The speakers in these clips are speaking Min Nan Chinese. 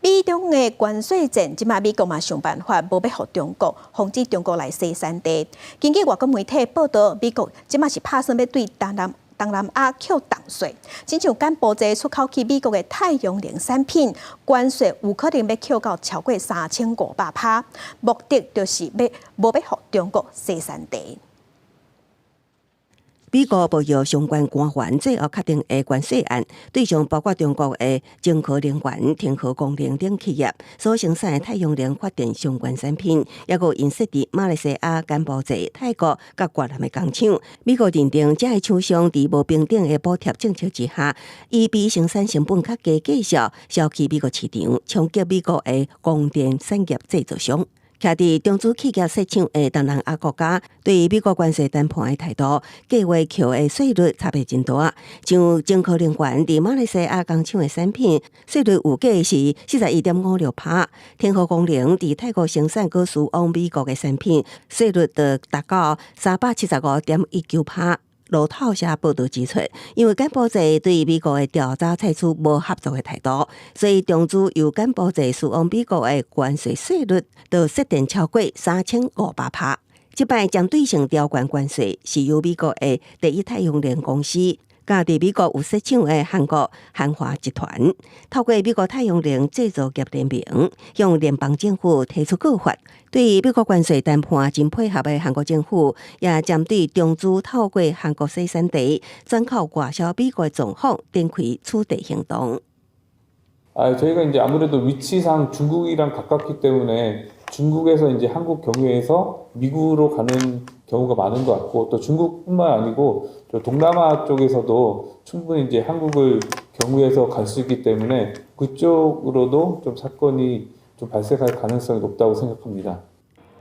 美中的關稅戰，這馬美國嘛想辦法，無欲予中國，防止中國來洗產地。根據外國媒體報道，美國這馬是拍算欲對東南亞扣重稅，親像柬埔寨出口去美國的太陽能產品，關稅有可能欲扣到超過3500%，目的就是欲無欲予中國洗產地。美國貿易相關官員最後確定的關稅案對象包括中國的晶科能源、天合光能等企業所生產的太陽能發電相關產品，抑閣𪜶設佇馬來西亞、柬埔寨、泰國佮越南的工廠。美國認定這个廠商佇無平等的補貼政策之下，以比生產成本較低價數銷去美國市場，衝擊美國的光電產業製造商。徛佇中資企業設廠的東南亞國家，對美國關稅談判的態度，計劃扣的稅率差別真大。像晶科能源佇馬來西亞工廠的產品，稅率預計是41.56%；天合光能佇泰國生產閣輸往美國的產品，稅率就達到375.19%。路透社報導指出，因為柬埔寨對美國的調查採取無合作的態度，所以中資由柬埔寨輸往美國的關稅稅率就設定超過3500%。這擺針對性調懸關稅，是由美國的第一太陽能公司，佮佇美國有設廠的韓國韓華集團，透過美國太陽能製造業聯盟，向聯邦政府提出告發。對美國關稅談判真配合的韓國政府，也針對中資透過韓國洗產地轉口外銷美國狀況，展開取締行動。 아, 저희가 이제 아무래도 위치상 중국이랑 가깝기 때문에 중국에서 이제 한국 경유해서 미국으로 가는 경우가 많은 것 같고 또 중국뿐만 아니고 또 동남아 쪽에서도 충분히 이제 한국을 경유해서 갈 수 있기 때문에 그쪽으로도 좀 사건이 좀 발생할 가능성이 높다고 생각합니다.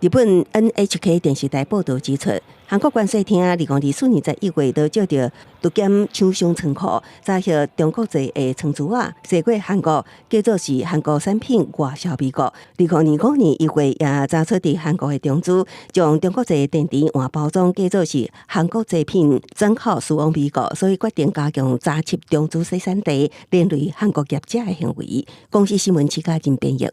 日本 NHK 電視台報導指出，韓國關稅廳2024年11月就接著毒檢廠商倉庫，查獲中國製的倉珠仔，踅過韓國，假做是韓國產品外銷美國。2025年1月也查出佇韓國的中資，將中國製的電池換包裝，假做是韓國製品轉口輸往美國，所以決定加強查緝中資洗產地連累韓國業者的行為。公視新聞徐嘉仁編譯。